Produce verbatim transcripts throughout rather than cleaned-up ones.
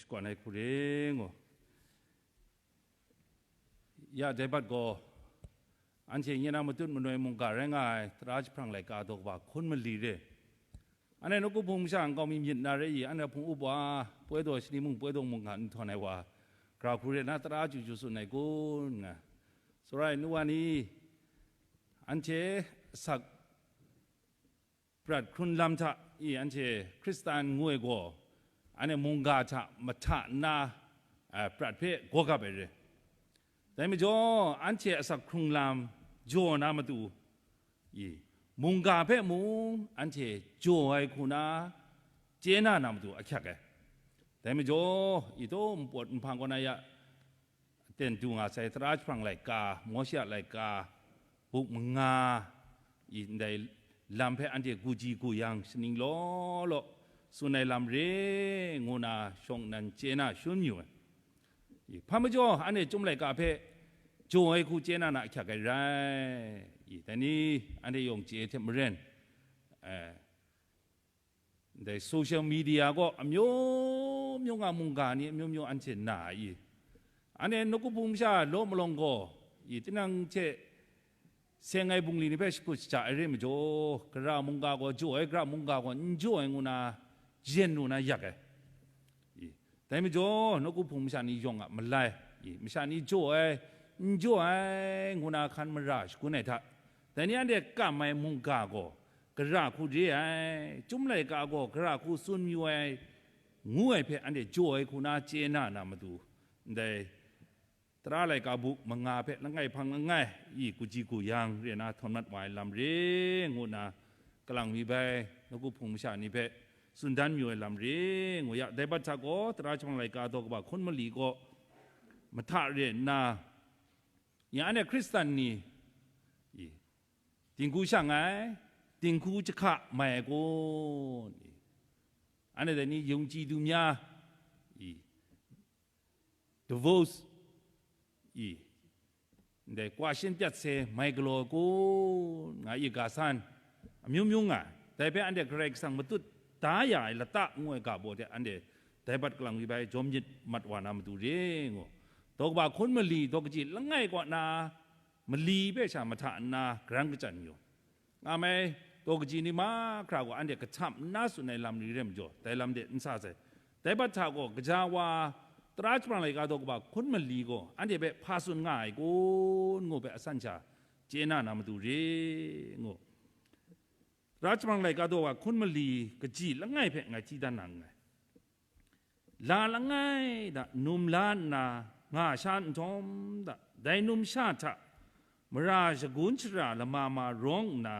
kawn ai hku re ngu. Ya, dai bat gaw, anhte nye na matut manoi mungga rai nga ai tara jahprang laika daw kaba hkun mali re. Anhte nawku hpung masha nkau mi myit na re i, anhte hpung up wa, poi daw shani mung, poi daw mung hkan nhtawm ai wa, gara hku re na tara chyu chyu tsun ai kun nga. Tsawra ai nu wa ni, anhte asak prat hkrun lam hta i, anhte Hkristan ngu ai gaw, anhte mungga hta mahta nna, a, prat hpe gaw gap ai re. Dai majaw, anhte asak hkrung lam jaw na matu i, mungga hpe mung anhte jaw ai hku na chye na na matu ahkyak ai. Dai majaw, i taw npawt nhpang kaw na ya, aten du nga sai tara jahprang laika, Mawshe a laika, buk manga, i ndai lam hpe anhte guji guyang shaning law law tsun ai lam re ngu na shawng nnan chye na shun yu ai. I, hpa majaw, anhte Chyum laika hpe jaw ai hku chye na na ahkyak ai rai. I, dai ni anhte yawng chye hte maren, eh, ndai social media gaw amyu myu nga mungga ni amyu myu anhte na ai. Anhte nawku hpung masha law malawng gaw, i, tinang hte seng ai bungli ni hpe shakut shaja ai re majaw, gara mungga gaw jaw ai, gara mungga gaw n jaw ai ngu na jen lu na yak ai. I, dai majaw, nawku hpung masha ni yawng a malai, i, masha ni jaw ai, n jaw ai ngu na hkan mara shagun ai hta, dai ni anhte kam ai mungga gaw gara hku re ai, Chyum laika gaw gara hku tsun mayu ai, ngu ai hpe anhte jaw ai hku na chye na na matu, ndai tara laika buk manga hpe langai hpang langai i guji guyang re na htawn mat wa ai lam re ngu na, kalang mi bai nawku hpung masha ni hpe tsun dan mayu ai lam re ngu ya, dai bat hta gaw tara jahprang laika daw kaba hkun mali gaw mahta re nna, ya anhte Hkristan ni i, dinghku shang ai, dinghku jahka mai ai kun? I, anhte dai ni yungji du mya i, divorce i, ndai kwa shin pyat se mai galaw ai kun nga i ga san, amyu myu nga, dai hpe anhte Karai Kasang matut da ya ai lata ngu ai ga baw hte anhte dai bat kalang mi bai jawm myit mat wa na matu re ngu, daw kaba hkun mali daw kaji langai kaw na mali hpe sha mahta nna garan kachyan yu. Nga mai, daw kaji ni mahkra gaw anhte kahtap nna tsun ai lam ni re majaw, dai lam de n sa sai. Dai bat hta gaw, gaja wa tara jahprang laika daw kaba hkun mali gaw anhte hpe hpa tsun nga ai kun ngu hpe asan sha chye na na matu re ngu. Tara jahprang laika daw kaba hkun mali kaji langai hpe ngai hti dan na nngai. La langai da num la nna nga sha nhtawm da, dai numsha hta mara shagun shara lama ma rawng nna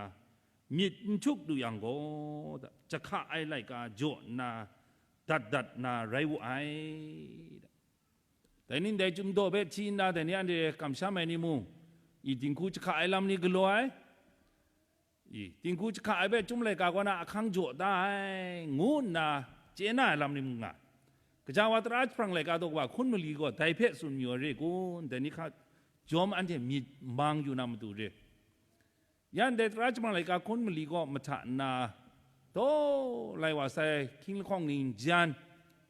myit n htuk lu yang gaw da, jahka ai laika jaw nna dat dat na rai wu ai da. Dai ni ndai Chyum daw hpe hti nna, dai ni anhte kamsham ai ni mung, i dinghku jahka ai lam ni galaw ai, i, dinghku jahka ai hpe Chyum laika kaw na ahkang jaw da ai, ngu nna chye na ai lam ni mung nga. Gaja wa tara jahprang laika daw kaba hkun mali gaw dai hpe tsun mayu ai re kun? Dai ni hka jawm anhte myit mang yu na matu re. Yan dai tara jahprang laika hkun mali gaw mahta nna, daw lai wa sai hkying lahkawng ni n jan,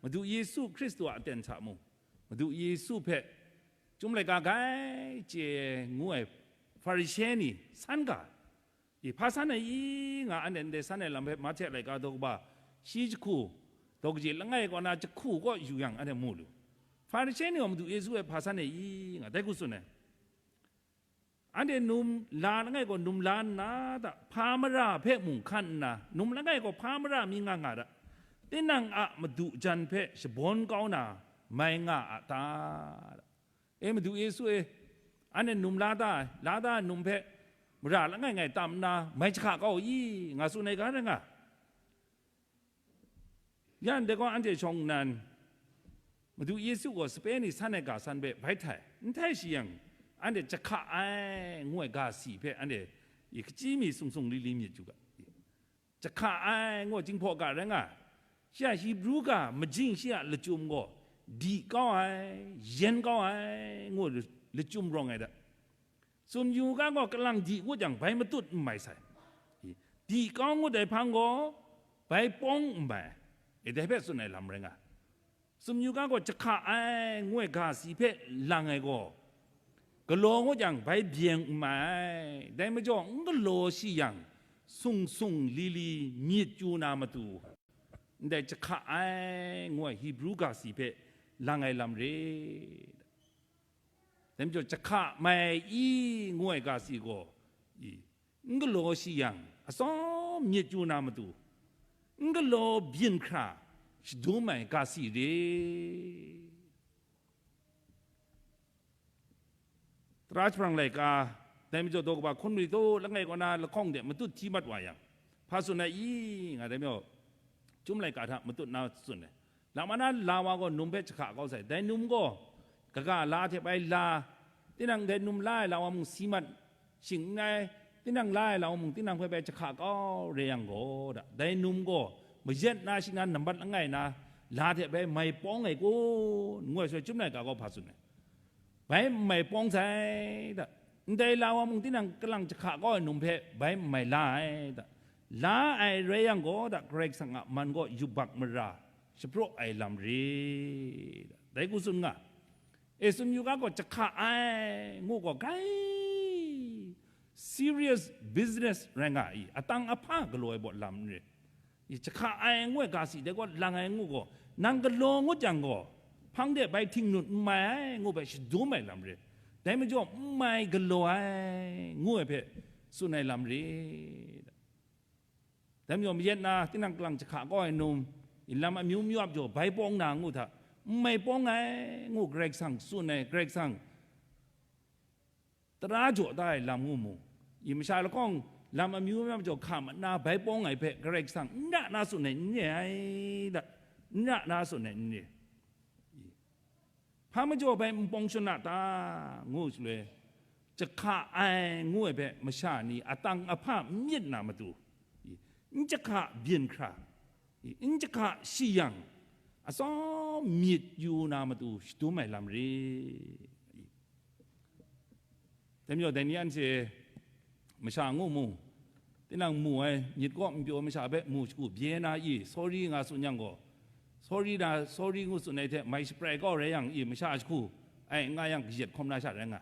Madu Yesu Hkristu a aten hta mung, Madu Yesu hpe Chyum laika grai chye ngu ai Hparishe ni san ga, i, hpa san ai i nga, anhte ndai san ai lam hpe Mahte laika daw kaba shi jahku, daw kaji langai kaw na jahku kaw yu yang, anhte mu lu. Hparishe ni gaw Madu Yesu hpe hpa san ai i nga, dai hku tsun ai. Anhte num la langai gaw num la nna ta, hpa mara hpe mung hkan nna, num langai gaw hpa mara mi nga nga ta, tinang a madu jan hpe shabawn kau na mai nga a ta? E, Madu Yesu e, anhte num la ta ai, la ta ai num hpe mara langai ngai tam nna mai jahka kau i, nga tsun ai ga rai nga. Yan dai gaw anhte shawng nnan, Madu Yesu gaw sape ni san ai ga san hpe bai htai, n htai shi yang, anhte jahka ai ngu ai ga si hpe anhte i hkachyi mi sung sung li li myit yu ga. Jahka ai ngu ai Jinghpaw ga rai nga ai. Shi a Hibru ga majing shi a lachyum gaw di kau ai, yen kau ai ngu ai lachyum rawng ai da. Tsun yu ga gaw, kalang di ngut yang bai matut n mai sai. Di kau ngut ai hpang gaw bai pawng n mai. E, dai hpe tsun ai lam rai nga. Sumyu ga gaw jahka ai ngu ai ga si hpe lang ai gaw, galaw ngut yang bai byeng n mai ai. Dai majaw n galaw shi yang, sung sung li li myit chyu na matu, ndai jahka ai ngu ai Hebru ga si hpe lang ai lam re. Dai majaw, jahka mai i ngu ai ga si gaw, i, n galaw shi yang, atsawm myit chyu na matu, n galaw byin hkra shadum ai ga si re. Tara jahprang laika, dai majaw daw kaba hkun mali taw langai kaw na lahkawng de matut hti mat wa yang, hpa tsun ai i, nga dai majaw, chyum laika hta matut na tsun ai. Lam ana la wa gaw num hpe jahka kau sai. Dai num gaw, kaga la hte bai la, tinang dai num la ai la wa mung si mat, shing n rai, tinang la ai la wa mung tinang hpe bai jahka kau re yang gaw, da, dai num gaw, mayat na shi na nambat langai na, la hte bai mai pawng ai kun, ngu ai shaloi, chyum laika gaw hpa tsun ai. Bai n mai pawng sai, da. Ndai la wa mung tinang kalang jahka kau ai num hpe bai n mai la ai, da. La ai rai yang gaw, da, Karai Kasang a man gaw yubak mara shapraw ai lam re, da. Dai hku tsun nga. E, sumyu ga gaw jahka ai ngu gaw grai serious business rai nga i, atang ahpa galaw ai baw lam n re. I, jahka ai ngu ai ga si dai gaw lang ai ngu gaw, nang galaw ngut yang gaw, hpang de bai htingnut n mai ai ngu hpe shadum ai lam re. Dai majaw, n mai galaw ai ngu ai hpe tsun ai lam re. Dai majaw, mayat na tinang kalang jahka kau ai num, i, lam amyu myu ap jaw bai pawng na ngu hta, n mai pawng ai ngu Karai Kasang tsun ai, Karai Kasang tara jaw da ai lam ngu mu. I, masha lahkawng lam amyu myu jaw hka mat na bai pawng ai hpe Karai Kasang n ra na tsun ai n re ai, da, n ra na tsun ai n re. I, hpa majaw bai n pawng shana ta ngu shaloi, jahka ai ngu ai hpe masha ni atang ahpa n myit na matu, i, n jahka byin hkra, i, n jahka shi yang, atsawm myit yu na matu shadum ai lam re. I, dai majaw, dai ni anhte masha ngu mu, tinang mu ai myit kaw n pyaw masha hpe mu shagu bye na i, sorry nga tsun yang gaw, sorry na, sorry ngu tsun ai hte mai shaprai kau rai yang i, masha shagu ai n nga yang kayat hkawm na sha rai nga.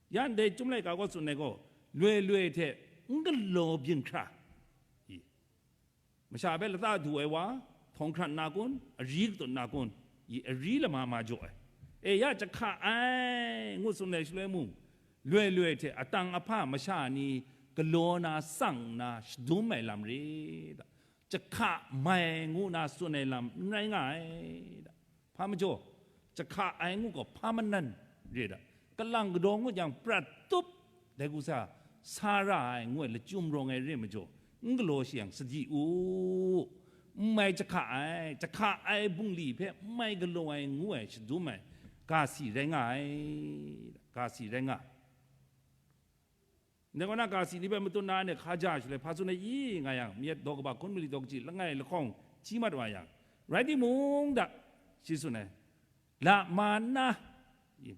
Ya ndai Chyum Laika gaw tsun ai gaw, loi loi hte n galaw byin hkra, i, masha hpe lata du ai wa, htawng hkrat na kun, ari katut na kun, i, ari lama ma jaw ai. E, ya jahka ai ngu tsun ai shaloi mung, loi loi hte atang ahpa masha ni galaw na, sang nna shadum ai lam re, da. Jahka mai ngu na tsun ai lam n rai nga ai, da. Hpa majaw, jahka ai ngu gaw hpa manan re, da. Kalang kadaw ngut yang prat tup, dai hku sa, sa ra ai ngu ai lachyum rawng ai re majaw, n galaw shi yang sadi u, n mai jahka ai, jahka ai bungli hpe n mai galaw ai ngu ai shadum ai, ga si rai nga ai, ga si rai nga. Ndai kaw na ga si ni hpe matut na, anhte hkaja shaloi hpa tsun ai i nga yang, mayat daw kaba hkun mali daw kaji langai lahkawng hti mat wa yang, rai timung, da, shi tsun ai, la ma nna, i,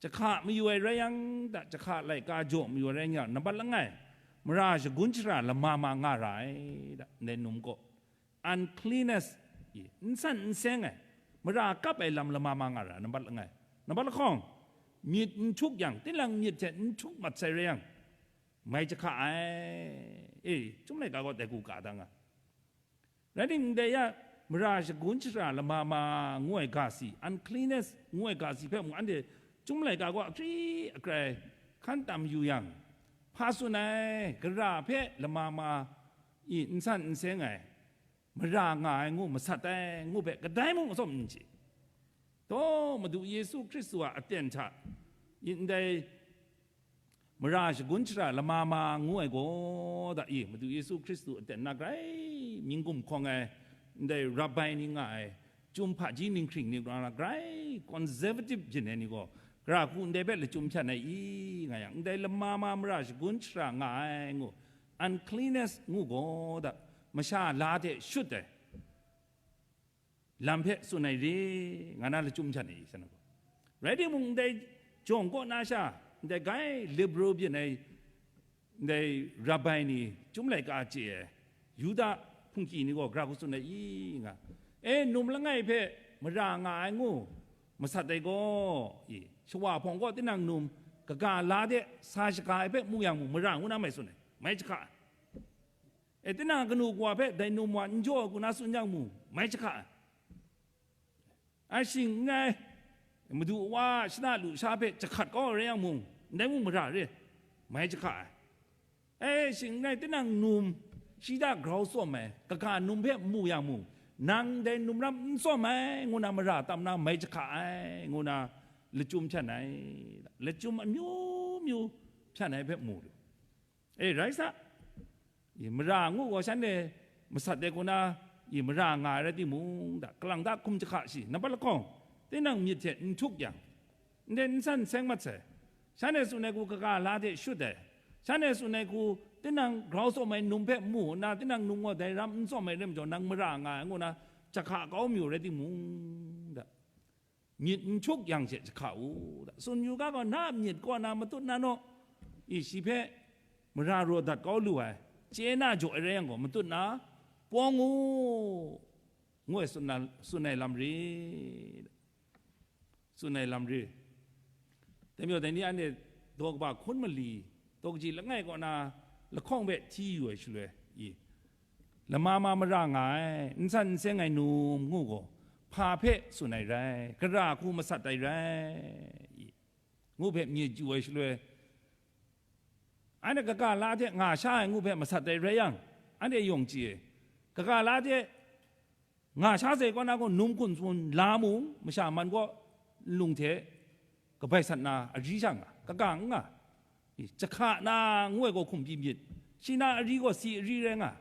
jahka mayu ai rai yang, da, jahka laika jaw mayu ai rai yang, nambat langai, mara shagun shara lama ma nga ra ai, da, ndai num gaw. Uncleanness, i, n san n seng ai, mara kap ai lam lama ma nga ra, nambat langai. Nambat lahkawng, myit n htuk yang, tinang myit hte n htuk mat sai rai yang, mai jahka ai. E, Chyum Laika gaw dai hku ga da nga. Rai timung, ndai ya, mara shagun shara lama ma ngu ai ga si, uncleanness ngu ai ga si hpe mung, anhte Chyum Laika gaw akri akrai hkan tam yu yang, hpa tsun ai, gara hpe lama ma, i, n san n seng ai, mara nga ai ngu masat ai ngu hpe kadai mung atsawm n chye. Taw, Madu Yesu Hkristu a aten hta, i, ndai mara shagun shara lama ma ngu ai gaw, da, i, Madu Yesu Hkristu aten na grai mying gumhkawng ai, ndai rabbai ni nga ai, Chyum hpaji ninghkring ni gaw na grai conservative byin ai ni gaw, gara hku ndai hpe lachyum hpyan ai i, nga yang, ndai lama ma mara shagun shara nga ai ngu, uncleanness ngu gaw, da, masha la hte shut ai lam hpe tsun ai re, nga na lachyum hpyan ai i, sha na gaw. Rai timung, ndai jawng kaw na sha, ndai grai liberal byin ai, ndai rabbai ni, Chyum Laika chye ai, Yuda hpungki ni gaw gara hku tsun ai i nga, e, num langai hpe mara nga ai ngu masat ai gaw, i, shawa hpawng gaw tinang num kaga la de sa shaga ai hpe mu yang mung, mara ngu na mai tsun ai, mai jahka ai. E, tinang kanu kawa hpe dai num wa n jaw ai hku na tsun yang mung, mai jahka ai. Ai shing n rai, madu wa shana lusha hpe jahkat kau ai rai yang mung, ndai mung mara re, mai jahka ai. E, shing n rai, tinang num, shi hta grau tsawm ai, kaga num hpe mu yang mung, nang dai num ram n tsawm ai, ngu na mara tam na mai jahka ai, ngu na lachyum hpyan ai, lachyum amyu myu hpyan ai hpe mu lu. E, rai sa, i, mara ngu gaw shanhte masat ai hku na, i, mara nga ai rai timung, da, kalang da hkum jahka shi, nampat lahkawng, tinang myit hte n htuk yang, ndai n san n seng mat sai, shanhte tsun ai hku kaga la hte shut ai, shanhte tsun ai hku tinang grau tsawm ai num hpe mu nna, tinang num gaw dai ram n tsawm ai rai majaw, nang mara nga ai ngu na jahka kau mayu rai timung, da, myit n htuk yang she jahka u, da, tsun yu ga gaw, na a myit kaw na matut na naw, i, shi hpe mara raw dat kau lu ai, chye na jaw ai rai yang gaw, matut na pawng u, ngu ai tsun na, tsun ai lam re, tsun ai lam re. Dai majaw, dai ni anhte daw kaba hkun mali, daw kaji langai kaw na lahkawng hpe hti yu ai shaloi, i, lama ma mara nga ai, n san n seng ai num ngu gaw, hpa hpe tsun ai rai, gara hku masat ai rai, i, ngu hpe myit yu ai shaloi, anhte kaga la hte nga sha ai ngu hpe masat ai rai yang, anhte yawng chye ai, kaga la hte nga sha sai kaw na gaw, num hkun tsun la mung, masha man gaw nlung hte kabai sat na ari sha nga, kaga n nga, i, jahka na ngu ai gaw hkum pyi myit, shi na ari gaw si ari rai nga.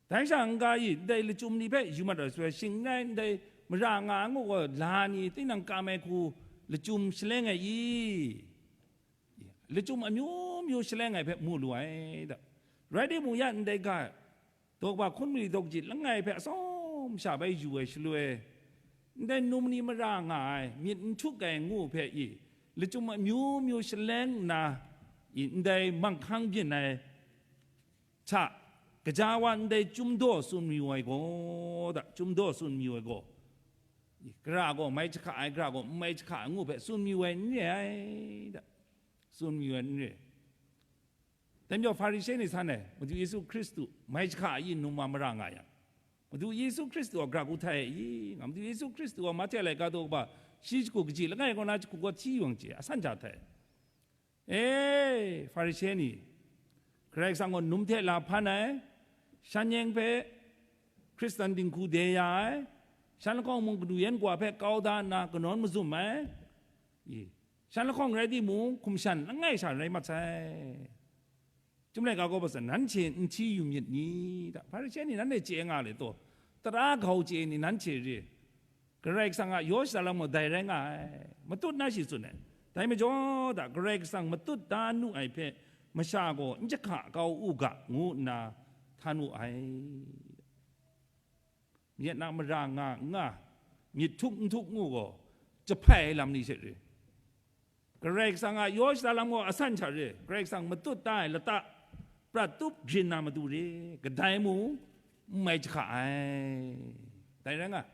Dai sha n-ga i ndai lachyum ni hpe yu mat ai shaloi, shing n rai, ndai mara nga ai ngu gaw, la ni tinang kam ai hku lachyum shaleng ai i? Lachyum amyu myu shaleng ai hpe mu lu ai da. Rai timung, ya ndai ga, daw kaba hkun mali daw kaji langai hpe atsawm sha bai yu ai shaloi, ndai num ni mara nga ai, myit n htuk ai ngu hpe i, lachyum amyu myu shaleng nna, i, ndai manghkang byin ai hta, gaja wa ndai chyum daw tsun mayu ai gaw, da, chyum daw tsun mayu ai gaw, i, gara gaw mai jahka ai, gara gaw n mai jahka ai ngu hpe tsun mayu ai n re ai, da, tsun mayu ai n re. Dai majaw, Hparishe ni san ai, Madu Yesu Hkristu mai jahka ai num wa mara nga yang, Madu Yesu Hkristu gaw gara hku htai ai i? Nga, Madu Yesu Hkristu gaw Mahte laika daw kaba shi jahku kaji langai kaw na jahku gaw hti yu yang chye, asan ja htai. E, Hparishe ni, Karai Kasang gaw num hte la hpan ai, shan yeng hpe Hkristan dinghku de ya ai, shan lahkawng mung kanu yan kawa hpe kau da nna kanawn mazum ai, i, shan lahkawng rai timung, hkum shan langai sha rai mat sai. Chyum laika gaw, hpa zawn nanhte n hti yu myit ni? Da, Hparishe ni, nanhte chye nga le taw, tara gau chye ni nanhte re, Karai Kasang a yaw shada lam gaw dai rai nga ai, matut na shi tsun ai. Dai majaw, da, Karai Kasang matut da nu ai hpe masha gaw n jahka kau u ga, ngu nna htan wu ai. Myit na mara nga n nga, myit htuk n htuk ngu gaw, jahpai ai lam ni hte re, Karai Kasang a yaw shada lam gaw asan hta re, Karai Kasang matut da ai lata prat tup grin na matu re, kadai mung n mai jahka ai. Dai rai nga,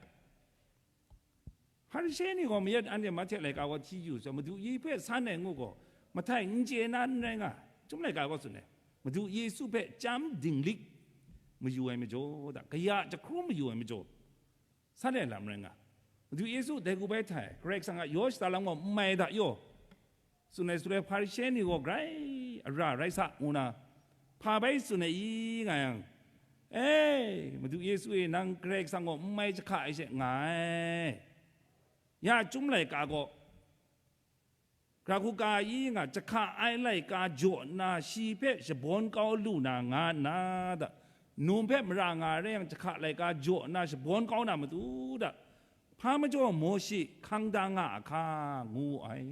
Hparishe ni gaw mayat anhte Mahte laika gaw hti yu sai, Madu Yesu hpe san ai ngu gaw, mahtai n chye na n rai nga, Chyum laika gaw tsun ai, Madu Yesu hpe chyam dinglik mayu ai majaw, da, kaya jahkrum mayu ai majaw, san ai lam rai nga. Madu Yesu dai hku bai htai, Karai Kasang a yaw shada lam gaw n mai da yaw, tsun ai shaloi, Hparishe ni gaw grai ara rai sa, ngu na hpa bai tsun ai i nga yang, e, Madu Yesu e, nang Karai Kasang gaw n mai jahka ai she nga ai. Ya Chyum laika gaw Gara hku ka i nga, jahka ai laika jaw nna shi hpe shabawn kau lu na nga nna, da, num hpe mara nga ai rai yang, jahka laika jaw nna shabawn kau na matu, da, hpa majaw Mawshe hkang da nga a hka, ngu wu ai.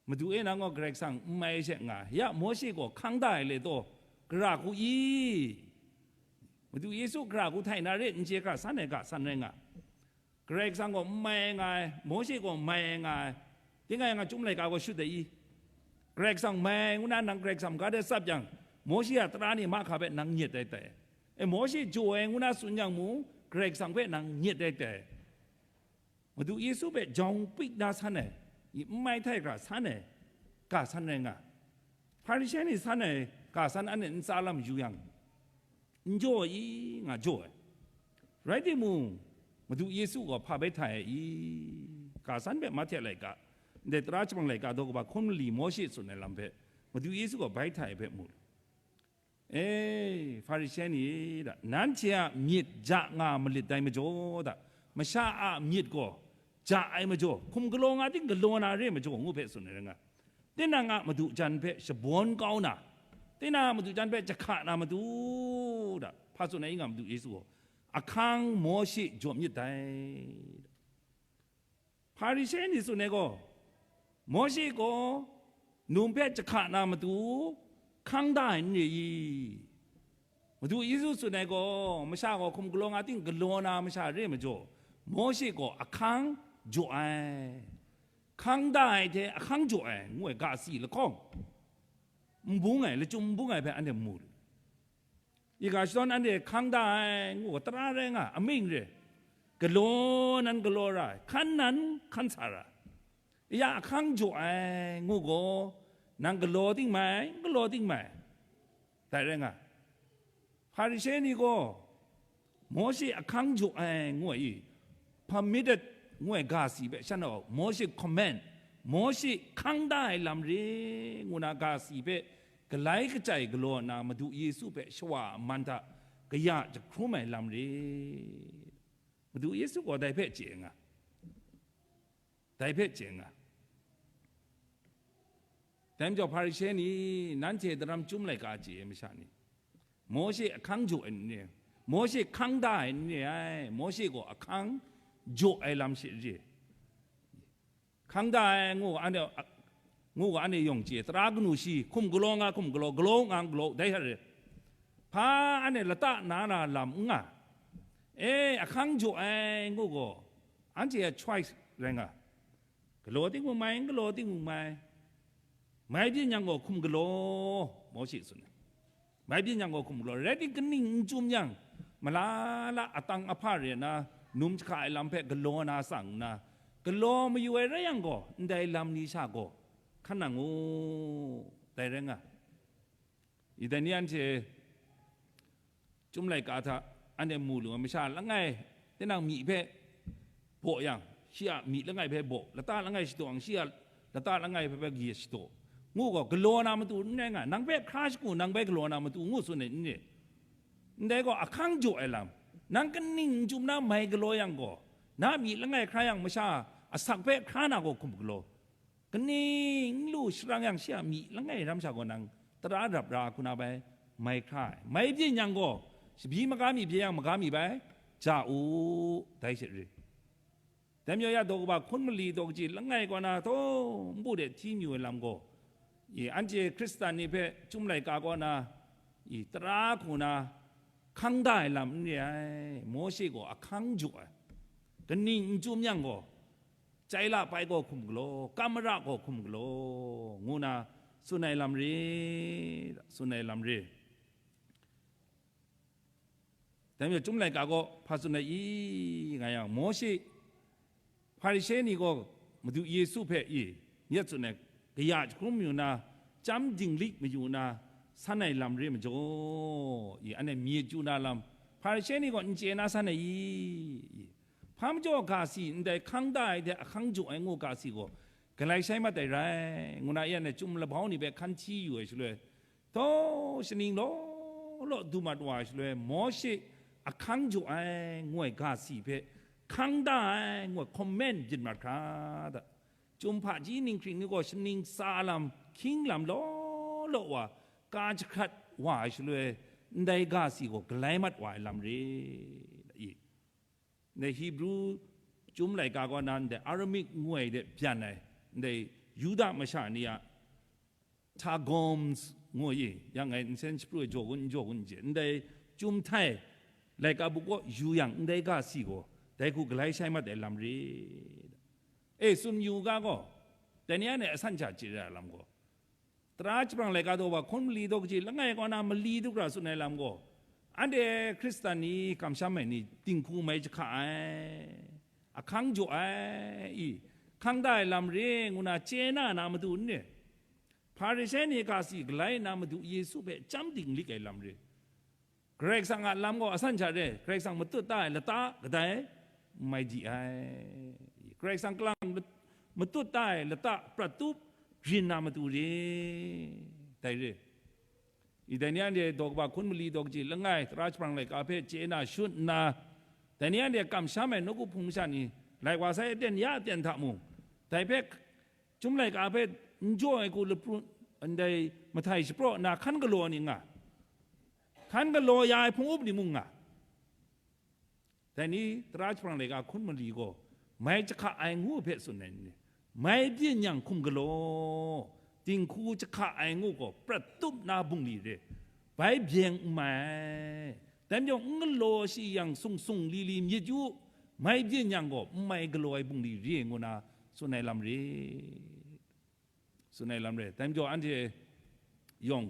Madu e, nang gaw Karai Kasang n mai she nga, ya Mawshe gaw hkang da ai le taw, gara hku i? Madu Yesu gara hku htai na re n chye hkra, san ai ga san rai nga. Karai Kasang gaw n mai ai nga ai, Mawshe gaw mai ai nga ai, tingai nga Chyum laika gaw shut ai i? Karai Kasang mai ai ngu na nang Karai Kasang maga de tsap yang, Mawshe a tara ni mahka hpe nang nyet ai tai. E, Mawshe jaw ai ngu na tsun yang mung, Karai Kasang hpe nang nyet ai tai. Madu Yesu hpe jawng pik na san ai, i n mai htai hkra san ai, ga san rai nga. Hparishe ni san ai ga san anhte n tsa lam yu yang, n jaw ai i nga jaw ai. Rai timung, Madu Yesu gaw hpa bai htai ai i? Ga san hpe Mahte laika, ndai Tara Chyumang laika daw kaba hkun mali Mawshe tsun ai lam hpe, Madu Yesu gaw bai htai ai hpe mu lu. E, Hparishe ni da, nanhte a myit ja nga malit dai majaw da, masha a myit gaw ja ai majaw, hkum galaw nga ting galaw na re majaw, ngu hpe tsun ai rai nga. Tinang a madu jan hpe shabawn kau na, tinang a madu jan hpe jahka na matu da, hpa tsun ai nga Madu Yesu gaw, ahkang Mawshe jaw myit dai. Hparishe ni tsun ai gaw, Mawshe gaw num hpe jahka na matu hkang da ai n re i? Madu Yesu tsun ai gaw, masha gaw hkum galaw nga ting galaw na masha re majaw, Mawshe gaw ahkang jaw ai, hkang da ai hte ahkang jaw ai, ngu ai ga si lahkawng, n bung ai, lachyum n bung ai hpe anhte mu lu. I ga shadawn anhte hkang da ai, ngu gaw tara rai nga, amying re, galaw nan galaw ra ai, hkan nan hkan sa ra ai. Ya ahkang jaw ai, ngu gaw, nang galaw ting mai, n galaw ting mai, dai rai nga. Hparishe ni gaw, Mawshe ahkang jaw ai, ngu ai i, permitted ngu ai ga si hpe shan nau, Mawshe comment, Mawshe hkang da ai lam re, ngu na ga si hpe galai kachyai galaw nna, Madu Yesu hpe shawa a man hta kaya jahkrum ai lam re. Madu Yesu gaw dai hpe chye nga, dai hpe chye nga. Dai majaw Hparishe ni, nanhte daram chyum laika chye ai masha ni, Mawshe ahkang jaw ai n re, Mawshe hkang da ai n re ai, Mawshe gaw ahkang jaw ai lam she re. Hkang da ai ngu ga anhte, ngu ga anhte yawng chye, tara kanu shi, hkum galaw nga hkum galaw, galaw nga galaw, dai hta re. Hpa anhte lata na na lam n nga. E, ahkang jaw ai ngu gaw, anhte a choice rai nga. Galaw ting mung mai, n galaw ting mung mai. Mai byin yang gaw hkum galaw, Mawshe tsun ai. Mai byin yang gaw hkum galaw, rai ting kaning n chyum yang, malala atang ahpa re na, num jahka ai lam hpe galaw na tsang nna, galaw mayu ai rai yang gaw, ndai lam ni sha gaw hkan nang u, dai rai nga. I dai ni anhte Chyum laika hta anhte mu lu ai masha langai, tinang myi hpe baw yang, shi a myi langai hpe baw, lata langai shadaw yang, shi a lata langai hpe bai shadaw, ngu gaw, galaw na matu n rai nga, nang hpe hkra shagu, nang bai galaw na matu, ngu tsun ai n re? Ndai gaw, ahkang jaw ai lam, nang kaning n chyum na mai galaw yang gaw, na myi langai hkra yang, masha asak hpe hkra na gaw hkum galaw. Kaning n lu sharang yang, shi a myi langai ram sha gaw nang tara rap ra hku na bai mai hkra ai. Mai byin yang gaw, shabyi maga mi byin yang, maga mi bai ja u, dai she re. Dai majaw ya daw kaba hkun mali daw kaji langai kaw na, taw npu de hti mayu ai lam gaw, i, anhte Hkristan ni hpe Chyum laika kaw na, i, tara hku na hkang da ai lam n re ai. Mawshe gaw ahkang jaw ai. Kaning n chyum yang gaw, chyai la pai gaw hkum galaw, kam mara gaw hkum galaw, ngu na tsun ai lam re, tsun ai lam re. Dai majaw Chyum laika gaw hpa tsun ai i, nga yang, Mawshe, Hparishe ni gaw Madu Yesu hpe i, myit tsun ai, kaya jahkrum mayu na, chyam dinglik mayu na, san ai lam re majaw, i, anhte myit chyu na lam, Hparishe ni gaw n chye na san ai i, i, hpa majaw ga si ndai hkang da ai hte ahkang jaw ai ngu ga si gaw, galai shai mat ai rai, ngu na, ya na chyum labau ni hpe hkan hti yu ai shaloi, taw shaning law law du mat wa ai shaloi, Mawshe ahkang jaw ai ngu ai ga si hpe hkang da ai ngu ai comment byin mat hkra da. Chyum hpaji ninghkring ni gaw shaning tsa lam, hkying lam law law wa, ka jahkrat wa ai shaloi, ndai ga si gaw galai mat wa ai lam re, i. Ndai Hebru Chyum laika kaw na ndai Aramik ngu ai de byan ai, ndai Yuda masha ni a Targums ngu ai, yang ngai nsen shapru ai jaw gun, n jaw gun n chye, ndai Chyum htai laika buk kaw yu yang, ndai ga si gaw, dai hku galai shai mat ai lam re. E, tsun yu ga gaw, dai ni anhte asan hta chye ra ai lam gaw, Tara Chyumang laika daw wa hkun mali daw kaji langai kaw na mali du hkra tsun ai lam gaw, Anhte Hkristan ni kamsham ai ni dinghku mai jahka ai, ahkang jaw ai, i, hkang da ai lam re ngu na chye na na matu n re? Hparishe ni ga si galai na Madu Yesu hpe chyam dinglik ai lam re? Karai Kasang a lam gaw asan sha re, Karai Kasang matut da ai lata kadai n mai di ai. Karai Kasang kalang matut da ai lata prat tup rin na matu re, dai re. I, dai ni anhte daw kaba hkun mali daw kaji langai tara jahprang laika hpe chye na shut nna, dai ni anhte kamsham ai nawku hpung masha ni lai wa sai aten ya aten hta mung, dai hpe Chyum laika hpe n jaw ai hku lapru ndai mahtai shapraw nna hkan galaw ni nga, hkan galaw ya ai hpung up ni mung nga. Dai ni tara jahprang laika hkun mali gaw mai jahka ai ngu hpe tsun ai ni, mai byin yang hkum galaw, dinghku jahka ai ngu gaw prat tup na bungli re, bai byeng n mai. Dai majaw n galaw shi yang sung sung li li myit yu, mai byin yang gaw n mai galaw ai bungli re ngu na tsun ai lam re, tsun ai lam re. Dai majaw anhte yawng,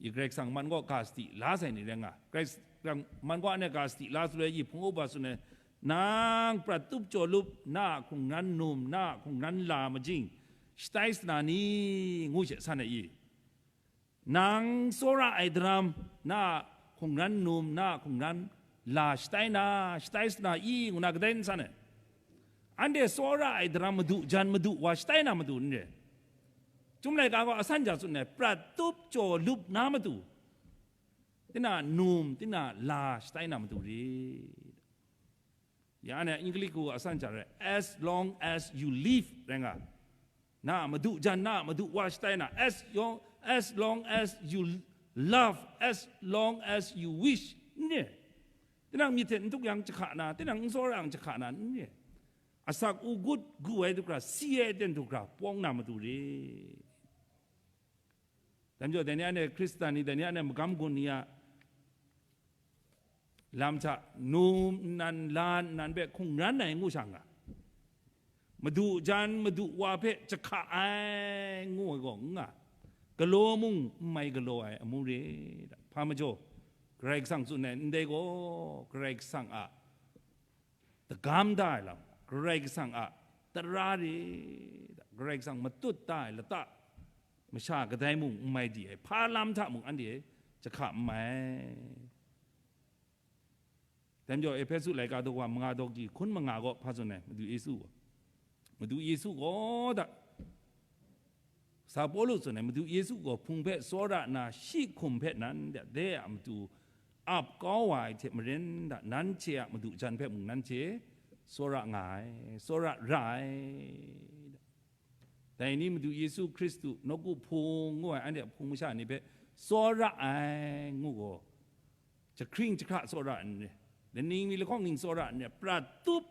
i, Karai Kasang man gaw ga sadi la sai ni rai nga. Karai Kasang man gaw anhte ga sadi la su le, i, hpung upa tsun ai, nang prat tup jaw lup, na a hkungran num, na a hkungran la majing, shatai sana ni, ngu she san ai i? Nang tsawra ai daram, na a hkungran num, na a hkungran la shatai na, shatai sana i, ngu na kadai n san ai? Anhte tsawra ai daram madu jan madu wa shatai na matu n re. Chyum laika gaw asan ja tsun ai, prat tup jaw lup na matu, tina num, tina la shatai na matu re. Ya, anhte English hku asan ja re, as long as you live, rai nga. Na madu jan, na madu wa shatai na, as long, as long as you love, as long as you wish, n re. Tinang myit hte n tuk yang jahka na, tinang n tsawra yang jahka na, n re. Asak u gut gu ai du hkra, si ai aten du hkra, pawng na matu re. Dai majaw, dai ni anhte Hkristan ni, dai ni anhte magam gun ni a lam hta num nnan, la nnan hpe hkungran ai ngu sha nga, madu jan madu wa hpe jahka ai ngu ai gaw n nga, galaw mung n mai galaw ai amu re. Hpa majaw, Karai Kasang tsun ai ndai gaw, Karai Kasang a dagam da ai lam, Karai Kasang a tara re, Karai Kasang matut da ai lata masha kadai mung n mai di ai, hpa lam hta mung anhte jahka n mai. Dai majaw, Ehpesu laika daw wa manga daw kaji hkun manga gaw hpa tsun ai, Madu Yesu gaw, Madu Yesu gaw da, Sa Pawlu tsun ai, Madu Yesu gaw hpung hpe tsawra nna, shi hkum hpe nan de, de a matu ap kau wa ai hte maren da, nanhte a madu jan hpe mung nanhte tsawra nga ai, tsawra ra ai. Dai ni Madu Yesu Hkristu nawku hpung ngu ai anhte a hpung masha ni hpe tsawra ai ngu gaw, jahkring jahkra tsawra n re, laning mi lahkawng ning tsawra n re, prat tup,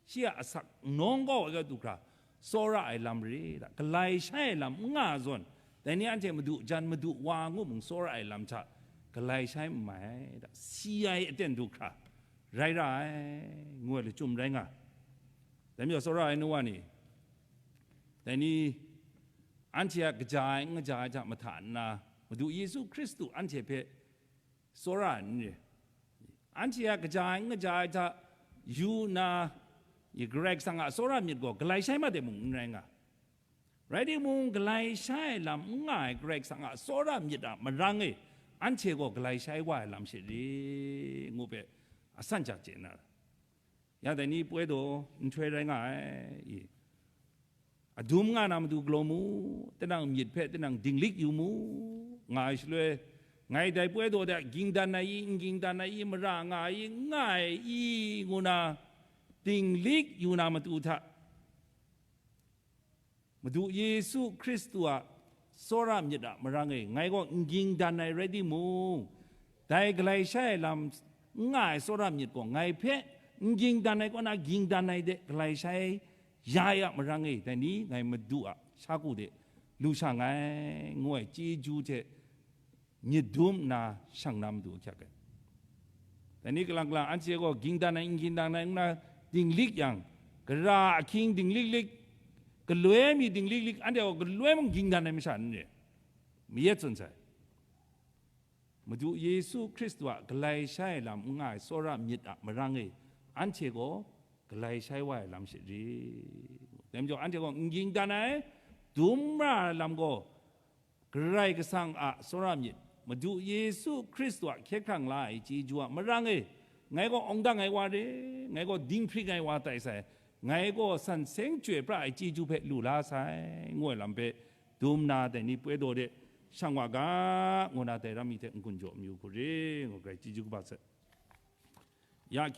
shi a asak nawng kau ai ga du hkra, tsawra ai lam re da, galai shai ai lam n nga zawn, dai ni anhte madu jan madu wa ngu mung tsawra ai lam hta galai shai n mai ai da, si ai aten du hkra rai ra ai, ngu ai lachyum rai nga. Dai majaw tsawra ai nu wa ni, dai ni anhte a kaja ai n kaja ai hta mahta nna, Madu Yesu Hkristu anhte hpe tsawra n re. Anhte a kaja ai n kaja ai hta yu nna, Karai Kasang a tsawra myit gaw galai shai mat ai mung n rai nga. Rai timung, galai shai ai lam n nga ai Karai Kasang a tsawra myit a marang e, anhte gaw galai shai wa ai lam she re, ngu hpe asan ja chye na ra. Ya dai ni poi daw nhtoi rai nga ai, i, adum nga na matu galaw mu, tinang myit hpe tinang dinglik yu mu, nga ai shaloi, ngai dai poi daw de ging dan ai i, n ging dan ai i, mara nga ai i, n nga ai i, ngu na dinglik yu na matu hta, Madu Yesu Hkristu a tsawra myit a marang e, ngai gaw n ging dan ai rai timung, dai galai shai ai lam n nga ai tsawra myit gaw ngai hpe n ging dan ai kaw na ging dan ai de galai shai ya ai a marang e, dai ni ngai Madu a shaku de lu sha nngai, ngu ai chyeju hte myit dum nna shang na matu ahkyak ai. Dai ni kalang kalang anhte gaw ging dan ai, n ging dan ai ngu na dinglik yang, gara ahkying dingliklik, galoi mi dingliklik, anhte gaw galoi mung ging dan ai masha n re, mayet tsun sai. Madu Yesu Hkristu a galai shai ai lam n nga ai tsawra myit a marang e, anhte gaw galai shai wa ai lam shit rit. Dai majaw, anhte gaw n ging dan ai, dum ra ai lam gaw, Karai Kasang a tsawra myit, Madu Yesu Hkristu a hkye hkrang la ai chyeju a marang e, ngai gaw awng dang ai wa re, ngai gaw dinghpring ai wa tai sai, ngai gaw san seng chyoi pra ai chyeju hpe lu la sai, ngu ai lam hpe, dum na dai ni poi daw de, shang wa ga, ngu na dai ram mi hte n-gun jaw mayu hku re, ngu garai chyeju kaba sai. Ya